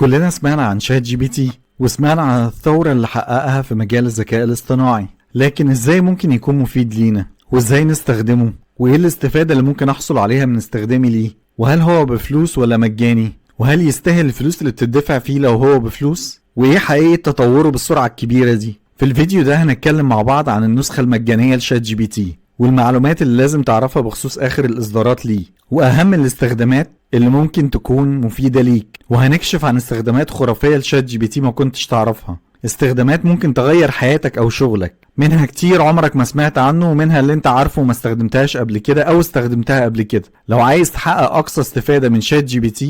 كلنا سمعنا عن ChatGPT وسمعنا عن الثورة اللي حققها في مجال الذكاء الاصطناعي، لكن ازاي ممكن يكون مفيد لينا؟ وازاي نستخدمه؟ وايه الاستفادة اللي ممكن احصل عليها من استخدامي ليه؟ وهل هو بفلوس ولا مجاني؟ وهل يستاهل الفلوس اللي بتدفع فيه لو هو بفلوس؟ وايه حقيقة تطوره بالسرعة الكبيرة دي؟ في الفيديو ده هنتكلم مع بعض عن النسخة المجانية ل ChatGPT والمعلومات اللي لازم تعرفها بخصوص آخر الإصدارات ليه، وأهم الاستخدامات اللي ممكن تكون مفيدة ليك، وهنكشف عن استخدامات خرافية ل ChatGPT ما كنتش تعرفها، استخدامات ممكن تغير حياتك أو شغلك، منها كتير عمرك ما سمعت عنه، ومنها اللي انت عارفه وما استخدمتهاش قبل كده أو استخدمتها قبل كده. لو عايز تحقق أقصى استفادة من ChatGPT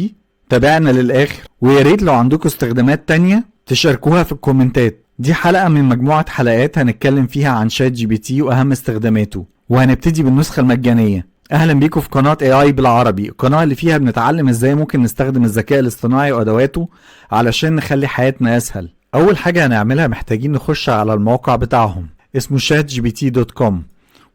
تابعنا للآخر، ويا ريت لو عندكم استخدامات تانية تشاركوها في الكومنتات. دي حلقة من مجموعة حلقات هنتكلم فيها عن ChatGPT وأهم استخداماته، وهنبتدي بالنسخة المجانية. أهلا بيكم في قناة AI بالعربي، القناة اللي فيها بنتعلم ازاي ممكن نستخدم الذكاء الاصطناعي وأدواته علشان نخلي حياتنا أسهل. أول حاجة هنعملها محتاجين نخش على الموقع بتاعهم اسمه chatgpt.com،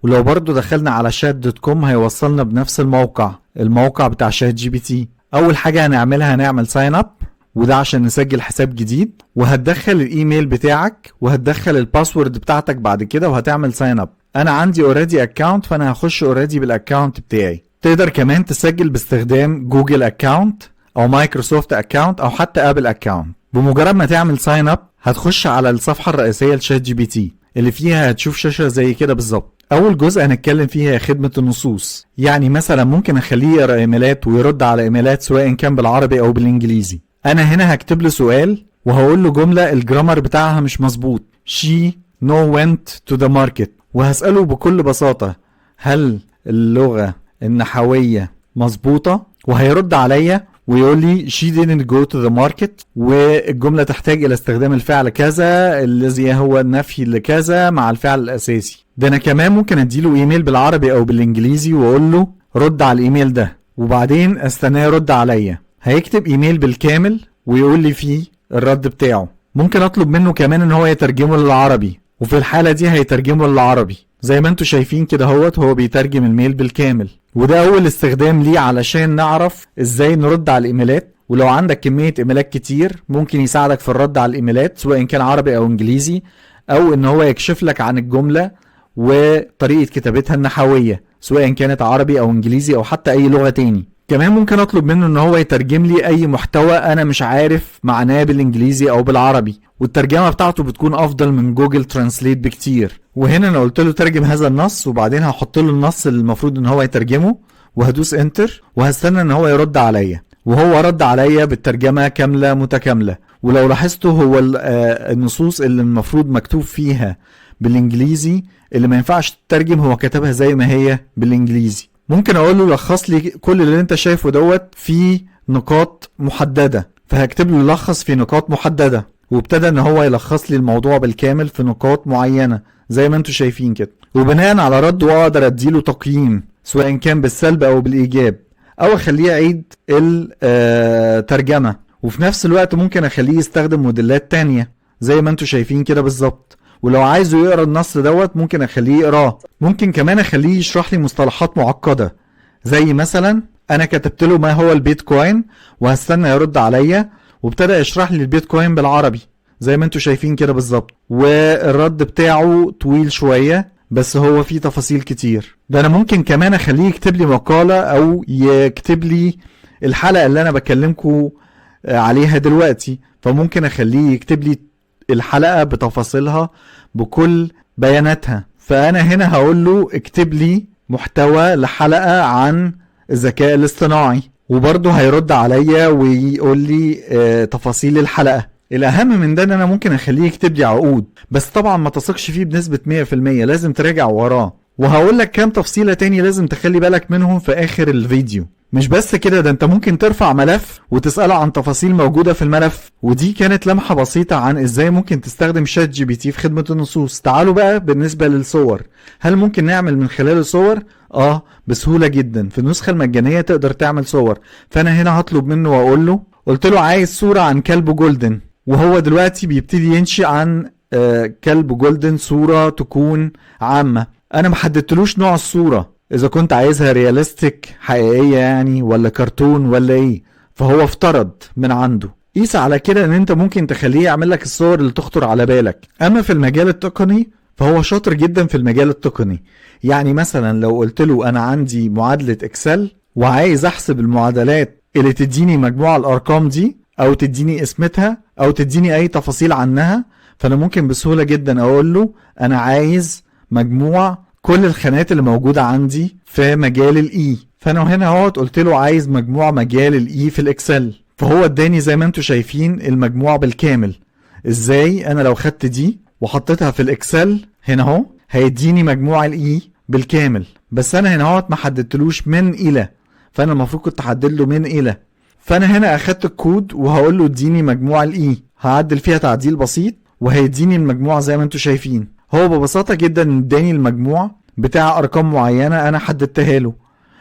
ولو برضو دخلنا على chat.com هيوصلنا بنفس الموقع، الموقع بتاع ChatGPT. أول حاجة هنعملها هنعمل sign up، وده عشان نسجل حساب جديد، وهتدخل الايميل بتاعك وهتدخل ال password بتاعتك بعد كده وهتعمل sign up. انا عندي already account فانا هخش already بال account بتاعي. تقدر كمان تسجل باستخدام Google account او Microsoft account او حتى Apple account. بمجرد ما تعمل sign up هتخش على الصفحة الرئيسية ل ChatGPT اللي فيها هتشوف شاشة زي كده بالظبط. اول جزء هنتكلم فيه هي خدمة النصوص، يعني مثلا ممكن اخليه يقرا ايميلات ويرد على ايميلات سواء كان بالعربي او بالانجليزي. انا هنا هكتب له سؤال وهقول له جملة ال grammar بتاعها مش مظبوط، she no went to the market، وهسأله بكل بساطة هل اللغة النحوية مظبوطة؟ وهيرد عليا ويقول لي she didn't go to the market، والجملة تحتاج إلى استخدام الفعل كذا الذي هو النفي لكذا مع الفعل الأساسي. ده أنا كمان ممكن أديله إيميل بالعربي أو بالإنجليزي وأقول له رد على الإيميل ده، وبعدين استناه يرد عليا. هيكتب إيميل بالكامل ويقول لي فيه الرد بتاعه. ممكن أطلب منه كمان إن هو يترجمه للعربي، وفي الحالة دي هيترجمه للعربي زي ما انتوا شايفين كده اهوت، هو بيترجم ال mail بالكامل. وده اول استخدام ليه علشان نعرف ازاي نرد على الايميلات. ولو عندك كمية ايميلات كتير ممكن يساعدك في الرد على الايميلات سواء كان عربي او انجليزي، او ان هو يكشف لك عن الجملة وطريقة كتابتها النحوية سواء كانت عربي او انجليزي او حتى اي لغة تاني. كمان ممكن اطلب منه ان هو يترجم لي اي محتوى انا مش عارف معناه بالانجليزي او بالعربي، والترجمة بتاعته بتكون افضل من Google Translate بكتير. وهنا انا قلت له ترجم هذا النص، وبعدين هحط له النص اللي المفروض ان هو يترجمه وهدوس enter وهستنى ان هو يرد عليا، وهو رد عليا بالترجمة كاملة متكاملة. ولو لاحظتوا هو النصوص اللي المفروض مكتوب فيها بالانجليزي اللي ما ينفعش تترجم هو كتبها زي ما هي بالانجليزي. ممكن اقول له لخص لي كل اللي انت شايفه دوت في نقاط محددة، فهكتب له لخص في نقاط محددة، وابتدى ان هو يلخص لي الموضوع بالكامل في نقاط معينة زي ما انتم شايفين كده. وبناء على رده اقدر اديله تقييم سواء كان بالسلب او بالايجاب، او اخليه يعيد الترجمة. وفي نفس الوقت ممكن اخليه يستخدم موديلات تانية زي ما انتم شايفين كده بالظبط. ولو عايزه يقرا النص دوت ممكن اخليه يقراه. ممكن كمان اخليه يشرح لي مصطلحات معقدة، زي مثلا انا كتبت له ما هو البيتكوين وهستنى يرد عليا، وابتدى يشرح لي البيتكوين بالعربي زي ما انتم شايفين كده بالظبط. والرد بتاعه طويل شوية بس هو فيه تفاصيل كتير. ده انا ممكن كمان اخليه يكتب لي مقالة او يكتب لي الحلقة اللي انا بكلمكم عليها دلوقتي، فممكن اخليه يكتب لي الحلقة بتفاصيلها بكل بياناتها. فأنا هنا هقول له اكتب لي محتوى لحلقة عن الذكاء الاصطناعي، وبرضه هيرد عليا ويقول لي تفاصيل الحلقة. الأهم من ده إن أنا ممكن أخليه يكتب لي عقود، بس طبعا ما تثقش فيه بنسبة 100%، لازم تراجع وراه. وهقول لك كام تفصيلة تاني لازم تخلي بالك منهم في آخر الفيديو. مش بس كده، ده انت ممكن ترفع ملف وتسأله عن تفاصيل موجودة في الملف. ودي كانت لمحة بسيطة عن ازاي ممكن تستخدم ChatGPT في خدمة النصوص. تعالوا بقى بالنسبة للصور، هل ممكن نعمل من خلال الصور؟ بسهولة جدا. في النسخة المجانية تقدر تعمل صور. فانا هنا هطلب منه واقول له، قلت له عايز صورة عن كلب golden، وهو دلوقتي بيبتدي ينشئ عن كلب golden صورة تكون عامة. انا ما حددتلوش نوع الصورة، اذا كنت عايزها realistic حقيقية يعني ولا كرتون ولا ايه، فهو افترض من عنده. قيس على كده ان انت ممكن تخليه يعمل لك الصور اللي تخطر على بالك. اما في المجال التقني فهو شاطر جدا في المجال التقني. يعني مثلا لو قلت له انا عندي معادلة Excel وعايز احسب المعادلات اللي تديني مجموعة الارقام دي او تديني اسمتها او تديني اي تفاصيل عنها، فانا ممكن بسهولة جدا اقول له انا عايز مجموع كل الخانات اللي موجودة عندي في مجال ال E. فانا هنا اهوت قلت له عايز مجموع مجال ال E في ال Excel، فهو اداني زي ما انتم شايفين المجموع بالكامل. ازاي؟ انا لو خدت دي وحطيتها في ال Excel هنا اهو هيديني مجموع ال E بالكامل، بس انا هنا اهوت ما حددتلوش من الى، فانا المفروض كنت احدد له من الى. فانا هنا اخدت الكود وهقول له اديني مجموع ال E، هعدل فيها تعديل بسيط وهيديني المجموع زي ما انتم شايفين. هو ببساطة جدا اداني المجموع بتاع ارقام معينة انا حددتها له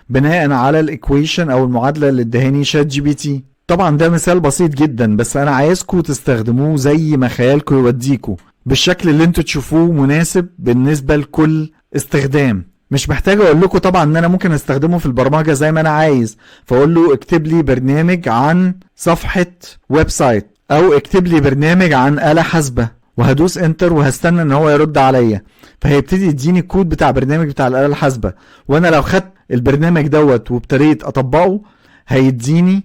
بناء على ال equation او المعادلة اللي ادهاني ChatGPT. طبعا ده مثال بسيط جدا، بس انا عايزكم تستخدموه زي ما خيالكم يوديكم بالشكل اللي انتوا تشوفوه مناسب بالنسبة لكل استخدام. مش محتاج اقول لكم طبعا ان انا ممكن استخدمه في البرمجة زي ما انا عايز، فاقول له اكتب لي برنامج عن صفحة website او اكتب لي برنامج عن آلة حاسبة، وهدوس enter وهستنى ان هو يرد عليا، فهيبتدي يديني الكود بتاع برنامج بتاع الآلة الحاسبة. وانا لو خدت البرنامج دوت وابتديت اطبقه هيديني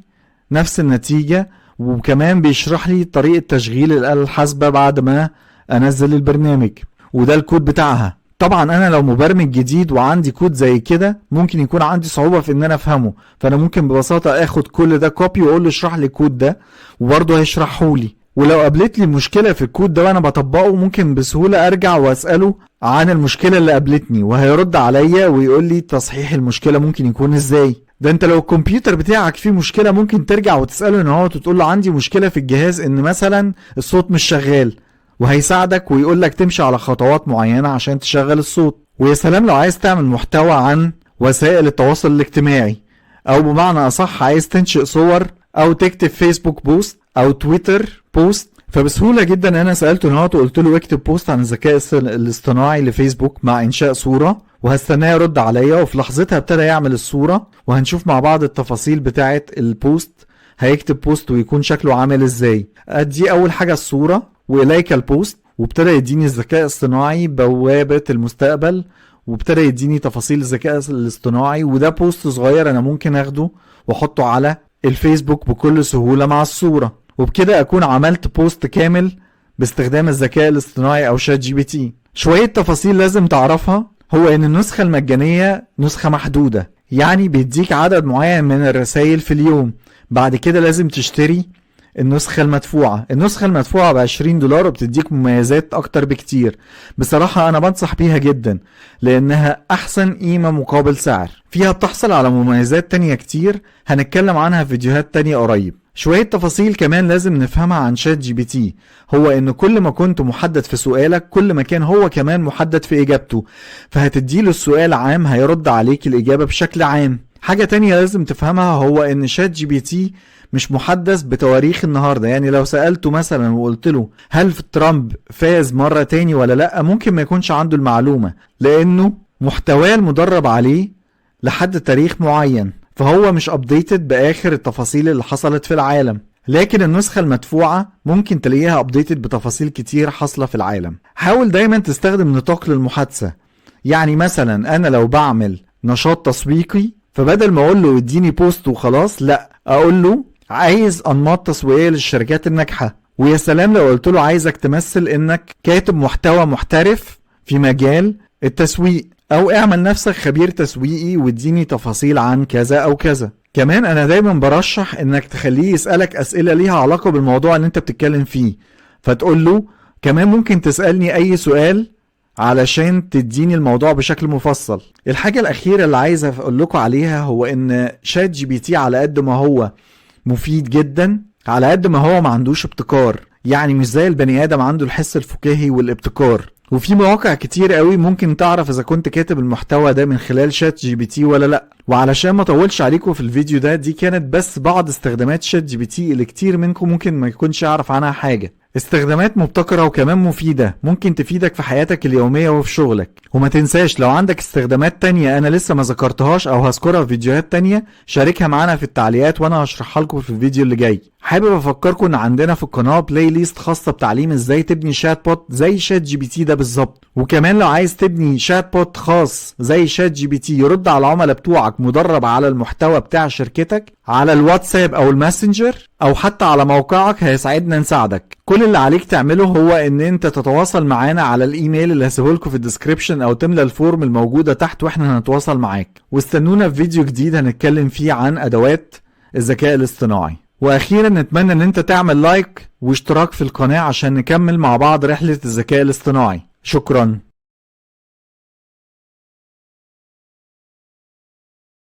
نفس النتيجة، وكمان بيشرح لي طريقة تشغيل الآلة الحاسبة بعد ما انزل البرنامج، وده الكود بتاعها. طبعا انا لو مبرمج جديد وعندي كود زي كده ممكن يكون عندي صعوبة في ان انا افهمه، فانا ممكن ببساطة اخد كل ده copy واقول له اشرح لي الكود ده، وبرضه هيشرحه لي. ولو قابلت لي مشكلة في الكود ده وانا بطبقه ممكن بسهولة ارجع واسأله عن المشكلة اللي قابلتني، وهيرد عليا ويقول لي تصحيح المشكلة ممكن يكون ازاي. ده انت لو الكمبيوتر بتاعك فيه مشكلة ممكن ترجع وتسأله ان هو تقول له عندي مشكلة في الجهاز ان مثلا الصوت مش شغال، وهيساعدك ويقول لك تمشي على خطوات معينة عشان تشغل الصوت. ويا سلام لو عايز تعمل محتوى عن وسائل التواصل الاجتماعي، او بمعنى اصح عايز تنشئ صور او تكتب فيسبوك post او تويتر post، فبسهولة جدا انا سألته ان هو قلت له اكتب post عن الذكاء الاصطناعي لفيسبوك مع انشاء صورة، وهستناه يرد عليا، وفي لحظتها ابتدى يعمل الصورة، وهنشوف مع بعض التفاصيل بتاعة ال post. هيكتب post ويكون شكله عامل ازاي. ادي اول حاجة الصورة وإليك ال post، وابتدى يديني الذكاء الاصطناعي بوابة المستقبل، وابتدى يديني تفاصيل الذكاء الاصطناعي. وده post صغير انا ممكن اخده واحطه على الفيسبوك بكل سهولة مع الصورة، وبكده اكون عملت post كامل باستخدام الذكاء الاصطناعي او ChatGPT. شوية تفاصيل لازم تعرفها، هو ان النسخة المجانية نسخة محدودة، يعني بيديك عدد معين من الرسائل في اليوم، بعد كده لازم تشتري النسخة المدفوعة. النسخة المدفوعة $20 وبتديك مميزات أكتر بكتير. بصراحة أنا بنصح بيها جدا لأنها أحسن قيمة مقابل سعر، فيها بتحصل على مميزات تانية كتير هنتكلم عنها في فيديوهات تانية قريب. شوية تفاصيل كمان لازم نفهمها عن ChatGPT، هو إن كل ما كنت محدد في سؤالك كل ما كان هو كمان محدد في إجابته، فهتديله السؤال عام هيرد عليك الإجابة بشكل عام. حاجة تانية لازم تفهمها هو إن ChatGPT مش محدث بتواريخ النهاردة، يعني لو سألته مثلا وقلت له هل ترامب فاز مرة تاني ولا لأ، ممكن ما يكونش عنده المعلومة لأنه محتواه المدرب عليه لحد تاريخ معين، فهو مش updated بآخر التفاصيل اللي حصلت في العالم. لكن النسخة المدفوعة ممكن تلاقيها updated بتفاصيل كتير حاصلة في العالم. حاول دايما تستخدم نطاق للمحادثة، يعني مثلا أنا لو بعمل نشاط تسويقي فبدل ما أقول له اديني post وخلاص، لأ أقول له عايز أنماط تسويقية للشركات الناجحة. ويا سلام لو قلت له عايزك تمثل إنك كاتب محتوى محترف في مجال التسويق، أو اعمل نفسك خبير تسويقي واديني تفاصيل عن كذا أو كذا. كمان أنا دايما برشح إنك تخليه يسألك أسئلة ليها علاقة بالموضوع اللي أنت بتتكلم فيه، فتقول له كمان ممكن تسألني أي سؤال علشان تديني الموضوع بشكل مفصل. الحاجة الأخيرة اللي عايز أقول لكم عليها هو إن ChatGPT على قد ما هو مفيد جدا على قد ما هو ما عندوش ابتكار، يعني مش زي البني آدم عنده الحس الفكاهي والابتكار. وفي مواقع كتير قوي ممكن تعرف اذا كنت كاتب المحتوى ده من خلال ChatGPT ولا لا. وعلشان ما اطولش عليكم في الفيديو ده، دي كانت بس بعض استخدامات ChatGPT اللي كتير منكم ممكن ما يكونش يعرف عنها حاجة. استخدامات مبتكرة وكمان مفيدة ممكن تفيدك في حياتك اليومية وفي شغلك. وما تنساش لو عندك استخدامات تانية انا لسه ما ذكرتهاش او هذكرها في فيديوهات تانية شاركها معانا في التعليقات وانا هشرحها لكم في الفيديو اللي جاي. حابب افكركم ان عندنا في القناة playlist خاصة بتعليم ازاي تبني chatbot زي ChatGPT ده بالظبط، وكمان لو عايز تبني chatbot خاص زي ChatGPT يرد على العملاء بتوعك مدرب على المحتوى بتاع شركتك على الواتساب او الماسنجر او حتى على موقعك، هيسعدنا نساعدك. كل اللي عليك تعمله هو ان انت تتواصل معانا على الايميل اللي هسيبه لكم في ال description او تملى ال form الموجودة تحت واحنا هنتواصل معاك. واستنونا في فيديو جديد هنتكلم فيه عن ادوات الذكاء الاصطناعي. واخيرا نتمنى ان انت تعمل like واشتراك في القناة عشان نكمل مع بعض رحلة الذكاء الاصطناعي. شكرا.